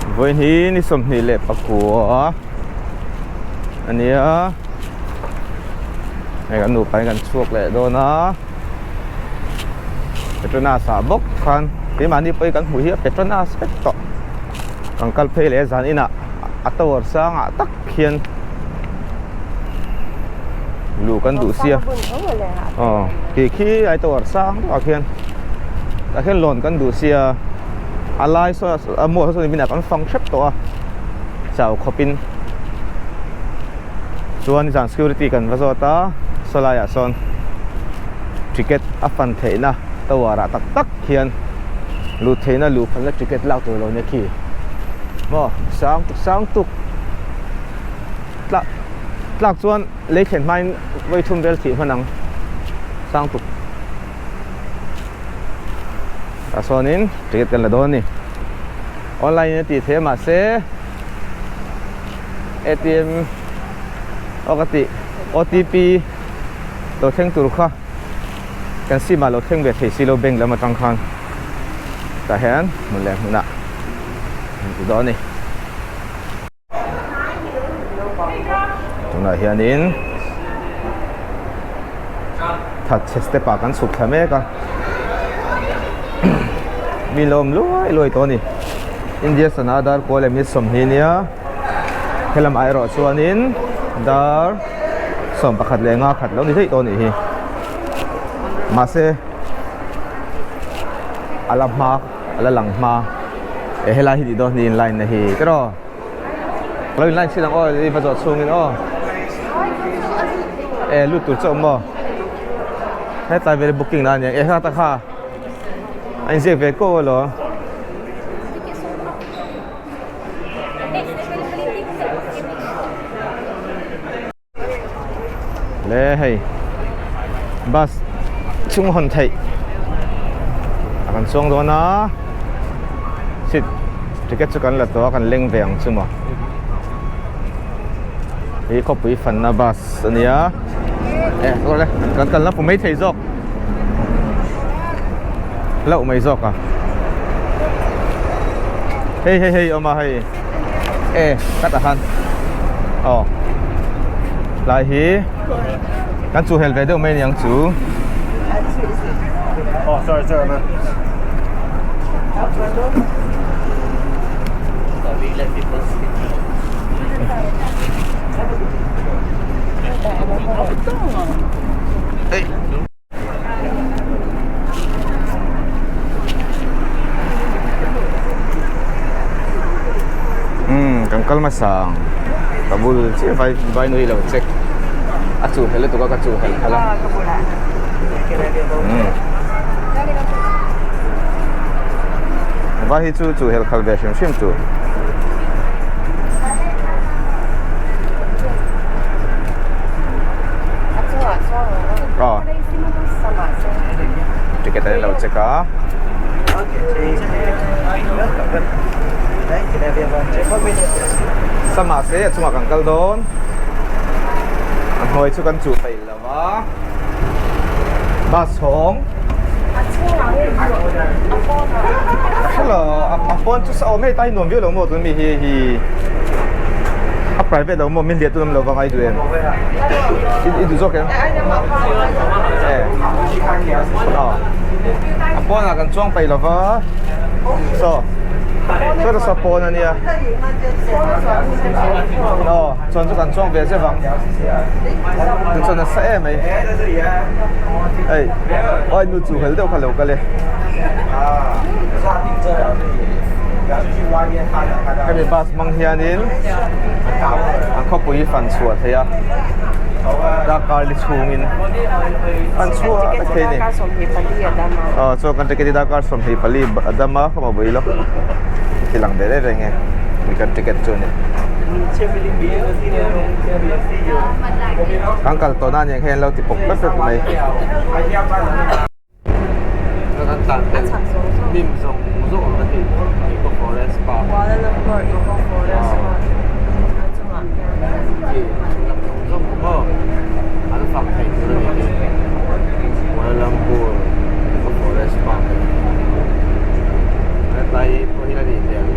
Vawiin hi ni 24 a ni a hei kan nupa in kan chhuak leh dawn a Petronas ah bawk khan keimahni pawhin kan hmuh hi a Petronas vek tawh kan kal phei leh zan inah a tower sangah tak khian luh kan duh sia aw khi khi ai tower sang deuh ah khian tah khian lawn kan duh sia a lai sawn a mual sawn in ah kan fang hrep tawh a chau khawp in chuan zan security kan va zawt a saw lai ah sawn ticket a fan theih na tower ah tak tak khian luh theih na luh phalna ticket lak tur lo nia khi maw sang tuk sang tuk tlak tlak chuan lei thlen hmain vawi thum vel thih hman ang sang tuk tah sawnin ticket kan la dawn a ni online in a tih theih a mahse atm aw ka tih otp lo thleng tur kha kan sim ah lo thleng ve thei si lo bank lam atang khan tah hian hmun leh hmunah an ti dawn a ni. Tunah hianin thatchhe step ah kan chhuk thla mek a mi lawm luai luai tawh a ni India sana dar kual leh minute 20 nia helam ah erawh chuanin dar 11:05 lo ni daih tawh a nih hi mahse a la hma a la lang hma eh helai hi tih dawn hi inline na hi tiraw lo inline chhin ang aw i va zawh chhungin aw eh lut tur chauh maw hetlai vel booking na ania eh kha ta kha a inziak ve ko alawm. Le hei bus chung hawn theih a kan chuang dawn a seat ticket chu kan la tawh a kan leng ve ang chu maw hi khawpui fanna bus a nia eh awle kan kalna pu mai thei zawk hlauh mai zawk a hei hei hei awm a hei e ka tah khan aw lai hi kan chu hel ve deuh mai aniang chu Oh, sorry, sorry, man. Ei. Umm kan kal hmasa ang ka bul chiah vai vai nui lo check a chu hel lutuk a ka chu hel khalh a umm vai hi chu chu hel khalh ve hrim hrim tur. Aw ticket an lo check a. Sama se a chungah kan kal dawn a hnuai chu kan chuh peih lo va bus hawng hello a phone chu sa awm hei tai nuam viau lo maw tun mi hi hi a private lo maw min hliah tun awm lo va ngai duh em i duh zawk em eh aw a pawn ah kan chuang peih lo va saw saw ta saw pawn a nia aw chuan chu kan chuang ve zeuh ang tun chuan nasa em mai hei aw nu chu hel deuh kha lo kal e hemi bus hmang hianin an khawpui fan chhuah thei a darkar li chhungin an chhuah vek thei a ni aw chuan kan ticket hi darkar 24 a dam a khawm a bui lo ti lang ve reng reng e mi kan ticket chu a ni kan kal tawh na aniang hian lo ti pawk vek vek mai. Kan tlan tel hnim zawng zawng ang a ti Eco Forest Park. Kuala Lumpur Eco Forest Park a chungah khian. Khi lam zawng zawng kha maw an fang thei tur a ni hi Kuala Lumpur Eco Forest Park a ni. Hetlai pawh hi a nih hmel.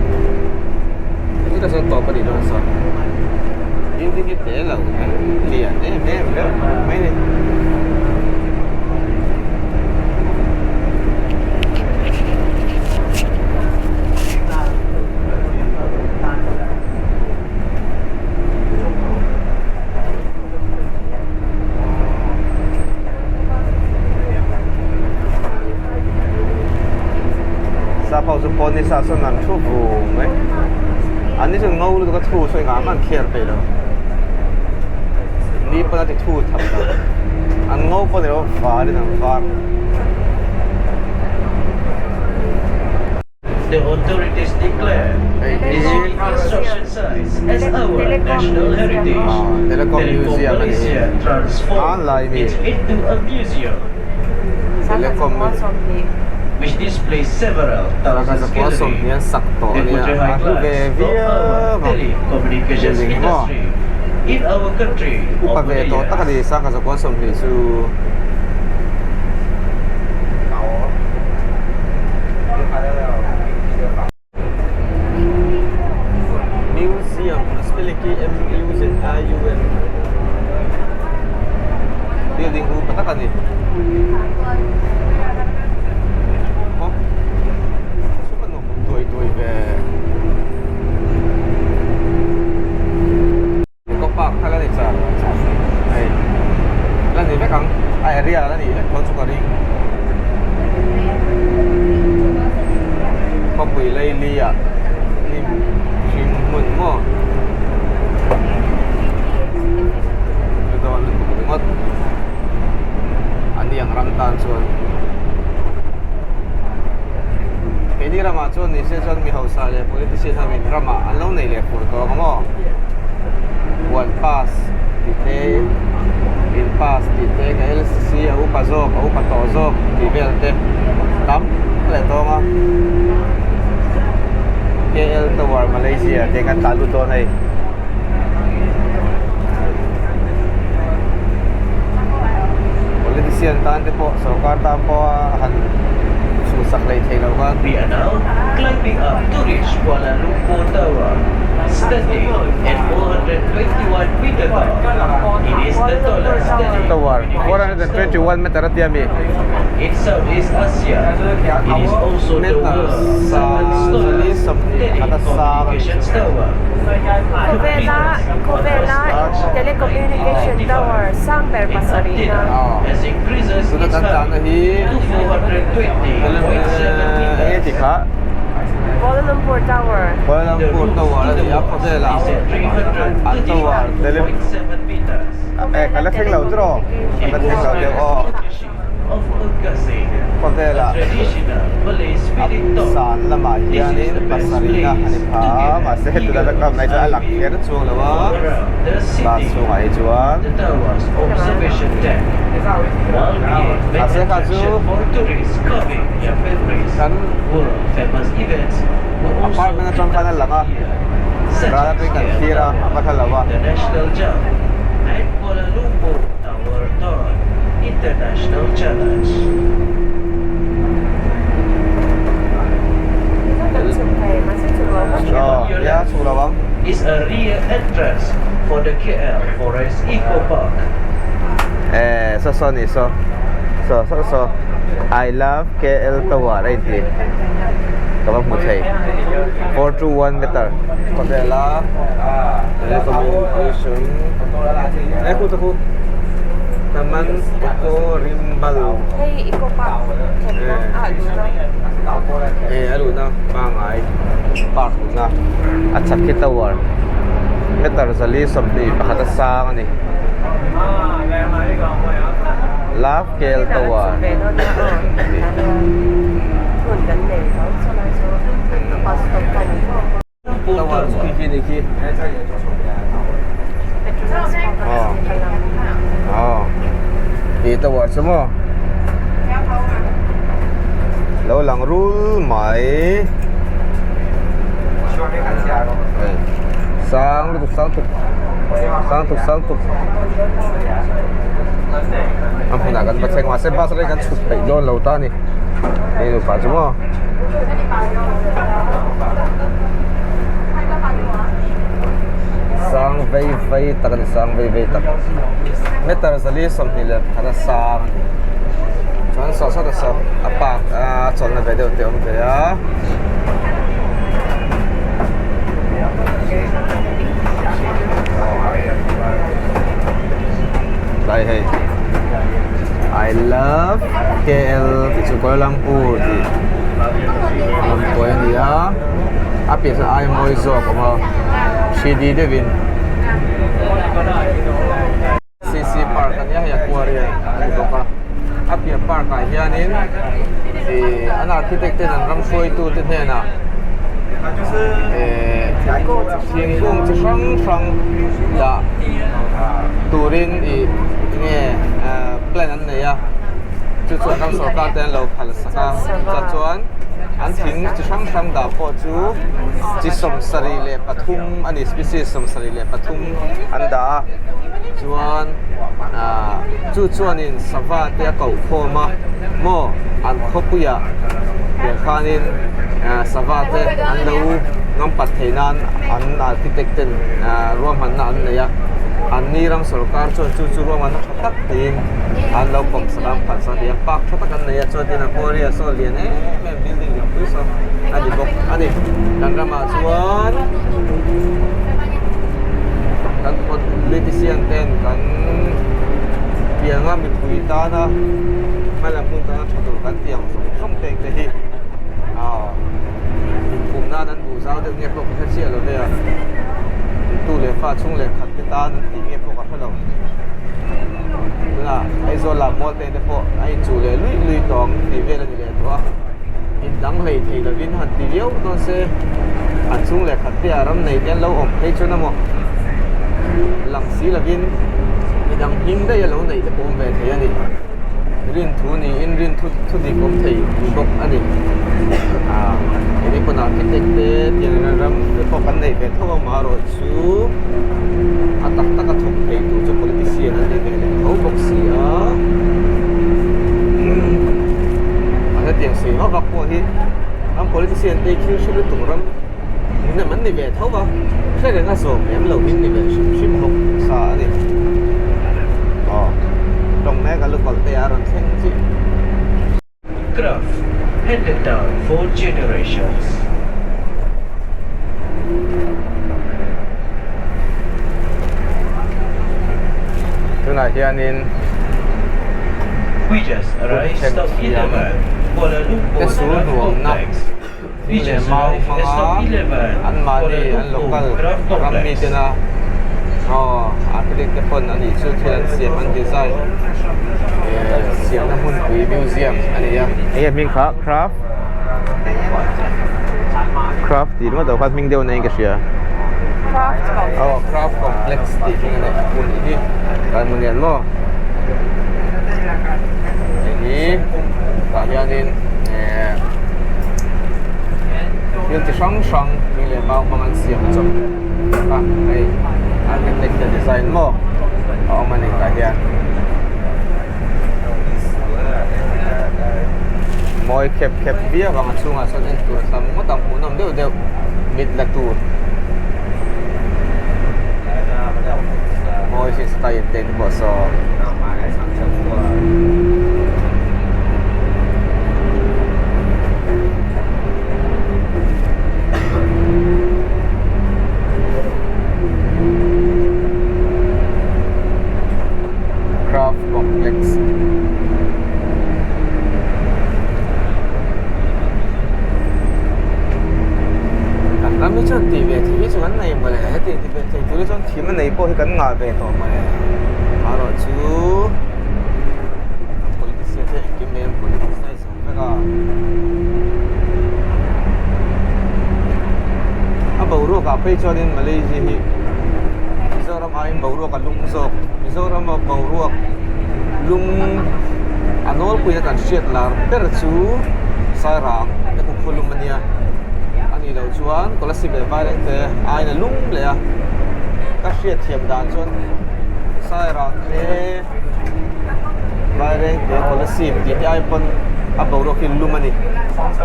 Nisa sawn an thu vung mai. An ni chu ngo lutuk a thu sawi ngah hman kher peih lo. Ni pawn a ti thu tham lo. An ngo pawh ni lo varin an var. The authorities declare this reconstruction sites as our national heritage. Ah, Telecom Museum a ni hi. Malaysia An transformed lai mi. it into a museum Telecom which displays several Sangha thousand zakua sawmhnih an galleries. sak tawh The a nia Putri a High hlu ve Class of viau our ang telecommunications building hi maw industry in our country upa over ve the tawh tak a ni years. sangha zakua sawmhnih chu. Museum a spelling khi M U Z I U M building upa tak a ni. Hawk chu ka nuam awm duai duai ve. Eco park kha la ni char hei la ni vek ang a area la nih vek tho chu ka ring khawpui laili ah hnim hring hmun maw chu dawn lutuk ringawt a ni ang ram tan chuan keini ramah chuan ni se chuan mi hausa leh politician ho in ramah an lo nei leh fur tawk ang aw huan pass tih te in pass tih te ka lcc a upa zawk a upa tawh zawk tih vel te tam leh tawng a K_L Tower Malaysia te kan tlan lut dawn hei. Politician tan te pawh sorkar tan pawh a han chhuhsak leh theih loh khan. We are now climbing up to reach Kuala Lumpur Tower, standing at 421 meter tall. It is the tallest standing Tower communications 421 meter a tia mi. in Southeast Asia. It is also the Meter world's sa seventh zali tallest sawmhnih pakhat a sang a ni. telecommunications tower. Khawvela khawvela telecommunication tower sang ber pasarih na. As increases Tuna its kan tlanna height hi to 420.7 enge meters. tih kha Kuala Lumpur Tower. Kuala The Lumpur roof Tower to a the ni a walls khawvela is at an tower tele 334.7 meters. eh ka la thleng lo chu rawh ka la thleng lo deuh aw Of Bekasi, khawvela a traditional Malay a spirit top. san lamah This is hianin the best pasarihna a ni place pha to get mahse an heti lata eagle kam lai chuan a lang eye kher chuang lo a view around the bus city. chungah hi chuan The tower's observation deck will be a main Mahse kha chu attraction for tourists coming their families. kan World famous events were also apartment atang khan a lang a conducted here, such ral as atangin kan KL thlir a a va thla lo a. Tower International Jump and Kuala Lumpur Tower Thon International Challenge. Aw nia chhuk lo ang. Is a rear entrance for the KL Forest Eco Park. Eh saw saw ni saw saw saw saw I love KL Tower a inti ka va hmu thei 421 meter khawvela telecommunication eh khu ta khu Taman Eco Rimbal Hei Eco Park thlenna a luhna. Eh a luhna pangai park luhna a chak khi tower meter zali sawmhnih pakhat a sang a ni Love KL Tower Tower chu khi khi ni khi aw aw tih tower chu maw lo lang rul mai hei sang lutuk sang tuk sang tuk sang tuk a hmunah kan va thleng mahse bus atangin kan chhut peih dawn lo ta a ni hei nupa chu maw. Sang vei vei tak a ni sang vei vei tak meter zali sawmhnih leh pakhat a sang a ni chuan saw sawt a saw a park a chawlhna ve deuh te a awm ve a. Tlai hei I love K_L tih chu Kuala Lumpur tih lamkawi a ni a. A piah sawn aia mawi zawk a awm a 3D deuhin. CC park a nia hei aquarium a ni bawk a a piah park ah hianin ihh an architect ten an ram hruaitu te hnenah ehh thingkung chi hrang hrang dah turin ih enge ahh plan an nei a chu chuan ram sorkar te an lo phal sak a chah chuan an thing chi hrang hrang dah pawh chu chi 73 a ni species 73. An dah a chuan ahh chu chuanin sava te a koh khawm a maw an khawpuiah tiang khanin ahh sava te an lo ngam pat theih nan an architect ten ahh ruahmanna an nei a an ni ram sawrkar chuan chu chu ruahmanna tha tak tiin an lo pawm sak a an phalsak a ti a park tha tak an nei a chuan tin aquarium saw lian em em building lian pui saw a ni bawk a ni kan ramah chuan. Kan politician ten kan pianga mipui tana hmalam hun tana tha tur kan tih ang zawng zawng te te hi ah inpum nan an duh zau deuh nge pawh ka hre chiah lo ve a tu leh fa chhung leh khat te tan an tih nge pawh ka hre lo tunah Aizawl ah mual te te pawh a inchuh leh luih luih tawh ang tih vel a ni leh tawh a indang hlei thei lovin han ti viau dawn se an chhung leh khat te ah ram nei te an lo awm phei chuan emaw lang si lovin midang hming daih a lo neih te pawh awm ve thei a ni rin thu niin rin thu thu dik awm thei ni bawk a ni ah keini pawn architect te tiang ram te pawh kan nei ve tho a amaherawhchu a tak tak a thawk thei tur chu politician an ni ve leh tho bawk si a. A hetiang sawi vak vak pawh hi an politician te thil hre lutuk ram hnem an ni ve tho a hre reng a zawm lem lo in ni ve hrim hrim bawk sa a ni aw tawng mek a lukawlh te a rawn thleng chiah. Craft handed down for generations. Tunah hianin We just arrived Kut stop themthiam 11, Kuala Lumpur te sul Craft nuamna Complex. We thing leh just mau arrived at hmanga stop 11, anmahni Kuala an Lumpur local Craft ram Complex. mitena aw architect te pawn a nih chu thil an siam an design eh siamna hmunpui museum a ni a. Enge hming kha craft craft tih ringawt loh khan hming deuh neiin ka hria. Craft complex. Aw craft complex tih hming a nei hmun hi tlai hmun hian maw hei hi tah hianin eh thil chi hrang hrang thing leh mau hmang an siam chawp a hei architect te design maw a awm a ni tah hian mawi khep khep viau ang a chhungah sawn en tur a tam ngawt ang hmuhnawm deuh deuh mit la tur mawi sin style te te pawh saw. Craft complex kan ram hi chuan tih ve theih hi chu kan nei mawle hetiang ti ve thei tur hi chuan thim a nei pawh hi kan ngah ve tawh mawle amaherawh chu politician te engkim mai an politicize zo vek a a boruak ah phei chuanin Malaysia hi Mizoram aiin boruak a lum zawk Mizoram a boruak lum a nawlpuina kan hriat lar ber chu Sairang te khu khaw lum a nia a nih loh chuan Kolasib leh Vaireng te aiin a lum leh a ka hriat thiam dan chuan Sairang te Vaireng te Kolasib tih te ai pawn a boruak hi lum a ni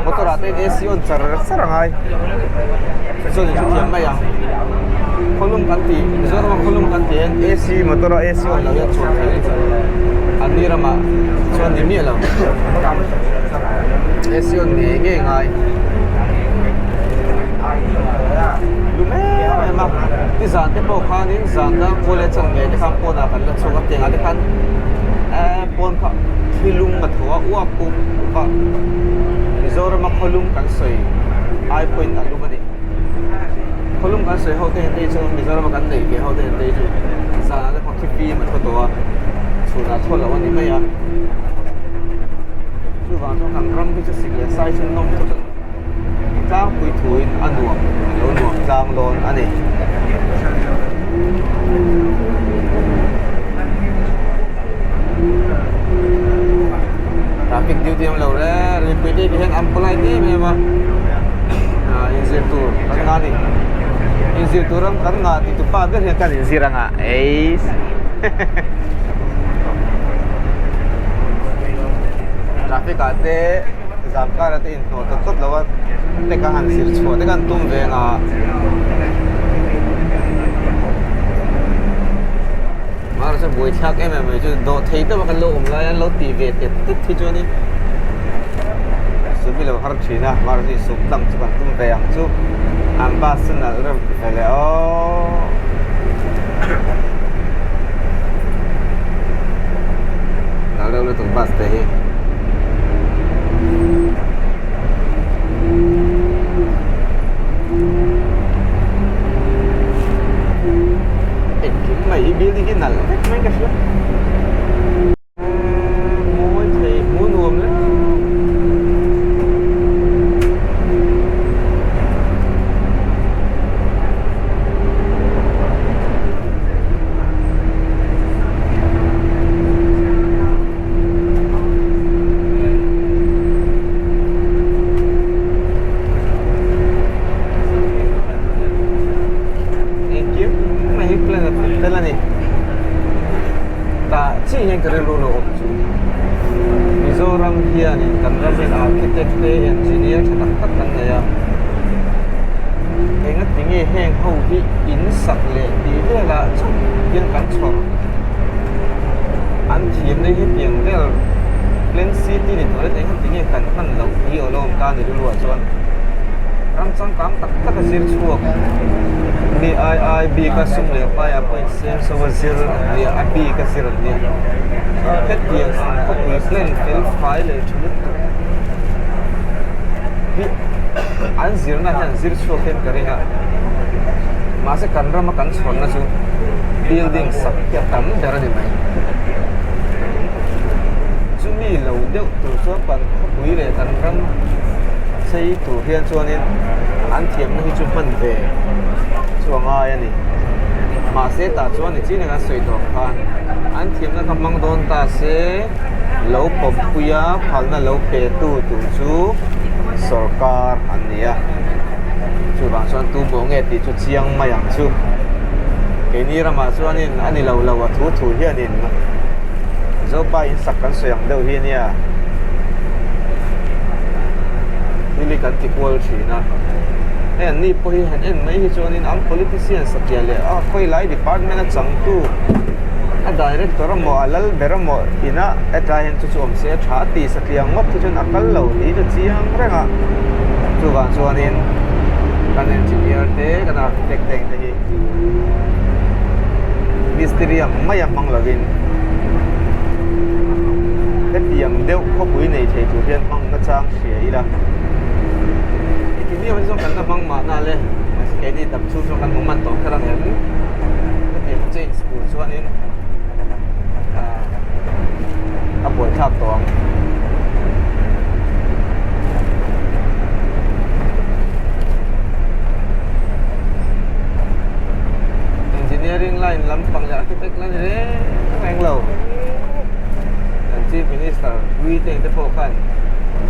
motor ah te hian A_C on char char a ngai chuan in hrethiam mai ang khawlum kan tih Mizoram a khawlum kan tih hian A_C motor a A_C on loh hian chhuah theih a ni an ni ramah chuan ni miah lo A_C on ngei ngei ngai lum em em a nizan te pawh khanin zan dang kawl leh chan ve te khan pawnah kan la chhuak a tiangah te khan eee pawn kha thilum a tho a uap up up a Mizoram a khawlum kan sawi ai pawhin a lum a ni. sawi ho te hian te hi chu Mizoram a kan neih ve ho te hian te hi chu zanah te pawh khi fim a thaw tawh a chhunah thaw loh a ni mai a chuvang chuan kan ram hi chu sik leh sai chu nawm chu tlangpui thuin a nuam a lo nuam tlang dawn a ni. Traffic duty awm lo reng mipui te hian an polite em em a ah inzir tur kan ngah a ni inzir tur ram kan ngah ti tu pa ber hian kan inzir ang a eiss traffic ah te zam kar ah te inhnawh tawt tawt lo a te ka han zir chhuah te kan tum ve ang a. Mahse buaithlak em em mai chu dawh thei deuh a kan lo awm lai a an lo tih ve tet tet hi chuanin sum hi lo har thin a mahse sum tlang chu kan tum ve ang chu an bus chu nalh reuh ve leh aw nalh reuh lutuk bus te hi. Engkim mai hi building hi nalh vek mai ka hria mawi thei hmuh nuam hle Engkim mai hi plan a fel fel a ni. Tah chiah hian ka rilru lo awm chu. Mizoram hianin kan ram hian architect te engineer tha tak tak kan nei a. Enga tinge heng ho hi in sak leh tih velah chauh hian kan chhawr. An thiamna hi hetiang vel Plan City ni tur hetah hian tinge kan hman loh hi aw lo awm ta ni rilruah chuan ram changkang tak tak a zir chhuak mi ai ai bik a sum leh paiah pawh insem so a zir an nia a bik a zir an nia hetiang ang khawpui plan fel fai leh tha lutuk hi an zirna hian zir chhuak hian ka ring a mahse kan rama kan chhawnna chu building sak hi a tam ber a ni mai chumi lo deuh tur chuan kan khawpui leh kan ram chei tur hian chuanin an thiamna hi chu hman ve chu a ngai a ni mahse tah chuan ni chin a kan sawi tawh khan an thiamna kha hmang dawn ta se lo pawmpui a phalna lo pe tu tur chu sawrkar an ni a chuvang chuan tu maw nge tih chu chiang mai ang chu keini ramah chuanin a ni lo lo a thu thu hianin Zopa in sak kan sawi ang deuh hi ania thil hi kan ti kual thin a hei an ni pawh hi han en mai hi chuanin an politician satliah leh a khawilai department a changtu a director emaw a lal ber emaw ina hetlai hian chu chu awm se a tha a ti satliah ngawt hi chuan a kal lo tih chu chiang reng a chuvang chuanin kan engineer te kan architect te te hi mistiri ang mai a hmang lovin hetiang deuh khawpui nei thei tur hian hmang na chang hria ila engtin nge zawng kan la hmang mahna le mahse keini dam chhung chuan kan hmu man tawh kher ang em hetiang change tur chuanin ah a buaithlak tawh ang. Engineering line lampang leh architect la ni reng reng lo kan chief minister hlui te te pawh khan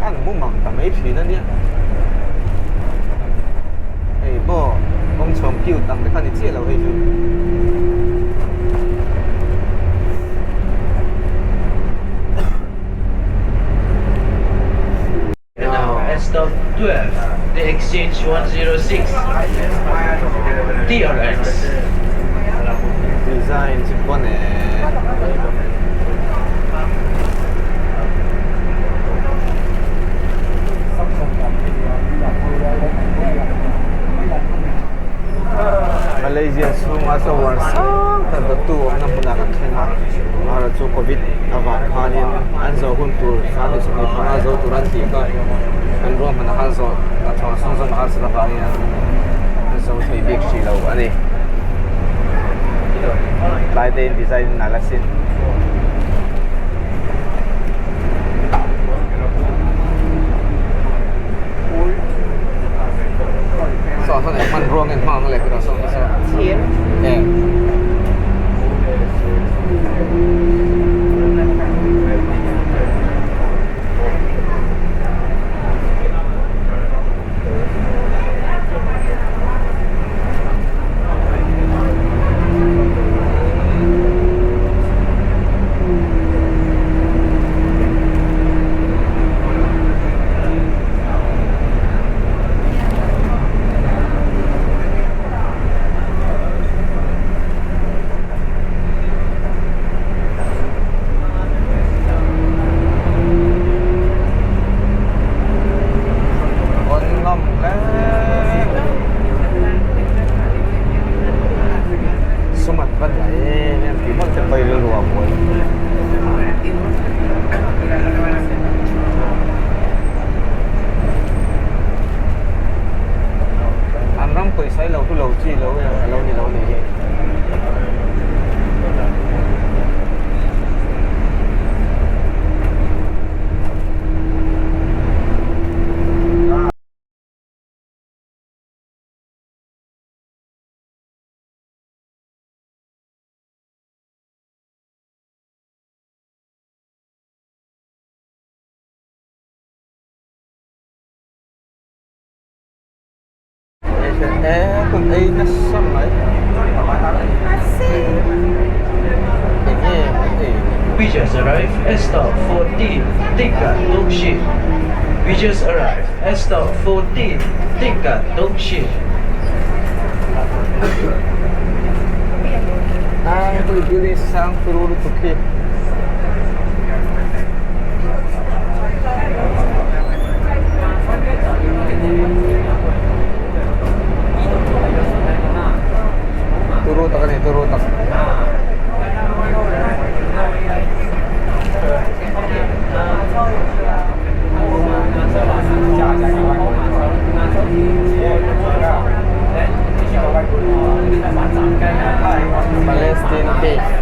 an mu mang ta mai thin a nia hei maw kawng chhawng cute ang te kha ni chiah lo hei chu. Now at stop 12, the exchange 106, TRX. Design chu pawn eh. Malaysia chhunga tower sang tak dawttu awmna hmunah kan thleng a amaherawhchu chu covid avang khanin an zawh hun tur sang leh sawmhnih panga zo tur an tih kha an ruahman a khan zawh a thaw sawng zawm a harsat avangin an zo thei bik hrih lo a ni. Tlai te in design nalh asin. Saw sawn eng hmanrua nge an hmang ang le tiraw saw saw. Thir. Eng. An ngam hle. Sum an va nei em em tih hmang te pawh i rilru a buai. An ram pawisa hi lo hlu lo chi lo e a lo ni lo ni hi. E kun ei nasa mai. Eng nge an ei ni? We just arrived at stop 14, Tingkat Dongxing. We just arrived at stop 14, Tingkat Dongxing. A pui building sang turu lutuk hi. Turu tak a ni turu tak. Palestine cake.